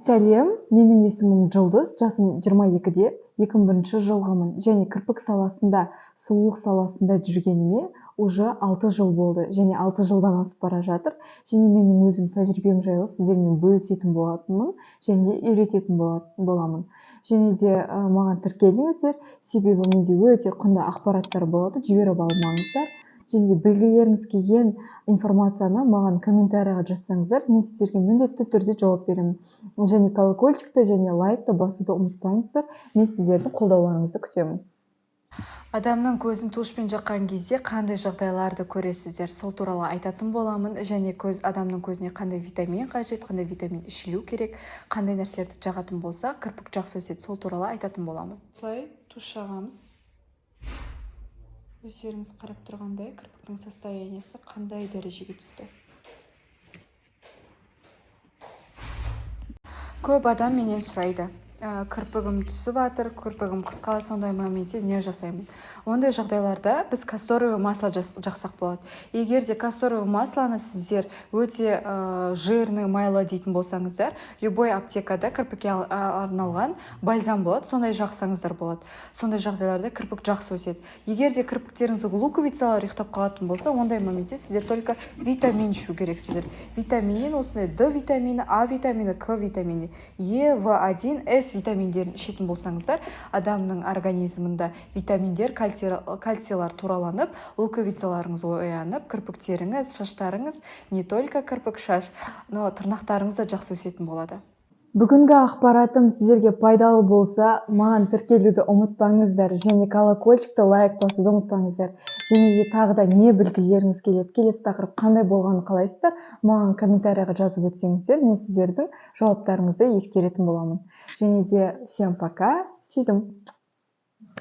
Сәлем, менің есімім Жұлдыз, жасым 22-де, 2001 жылғымын және кірпік саласында, сұлулық саласында жүргеніме уже 6 жыл болды және 6 жылдан асып бара жатыр. Және менің өзім тәжірибем жайлы сіздермен бөлісетін болатынмын және үйрететін боламын. Және де маған тіркеліңіздер, себебі менде өте құнды ақпараттар болады, жіберіп алмаңыздар. Және де білгілеріңіз келген информацияны маған комментарийға жазсаңыздар, мен сіздерге міндетті түрде жауап беремін. Және колокольчикті және лайкты басуды ұмытпаңыздар, мен сіздердің қолдауларыңызды күтемін. Адамның көзін тушьпен жаққан кезде қандай жағдайларды көресіздер, сол туралы айтатын боламын. Және көз, адамның көзіне қандай витамин қажет, қандай витамин ішілу керек, қандай нәрселерді жағатын болса, кірпік жақсы өседі, сол туралы айтатын боламын. Осылай тушь жағамыз. Өздеріңіз қарап тұрғандай, кірпіктің состояниесі қандай дәрежеге түсті. Көп адам менен сұрайды: кірпігім түсіп жатыр, кірпігім қысқа, сондай моментте не жасаймын? Ондай жағдайларда біз касторовый масло жақсақ болады. Егер де касторовый маслоны сіздер өте жирный, майлы дейтін болсаңыздар, любой аптекада кірпікке арналған бальзам болады, сондай жақсаңыздар болады. Сондай жағдайларда кірпік жақсы өседі. Егер де кірпіктеріңіздің луковицалары ұйықтап қалатын болса, ондай моментте сіздер только витамин ішу керексіздер. Витаминнен осындай Д витамині, А витамині, К витамині, Е, В1, С витаминдерін ішетін болсаңыздар, адамның организмында витаминдер, кальцийлар тураланып, луковицаларыңыз оянып, кірпіктеріңіз, шаштарыңыз, не только кірпік, шаш, но тырнақтарыңыз да жақсы өсетін болады. Бүгінгі ақпаратым сіздерге пайдалы болса, маған тіркелуді ұмытпаңыздар және колокольчикті, лайк басуды ұмытпаңыздар. Және де тағы да не білгілеріңіз келеді, келесі тақырып қандай болғанын қалайсыздар, маған комментарийға жазып өтсеңіздер, мен сіздердің жауаптарыңызды ескеретін боламын. Және де всем пока, сүйдім.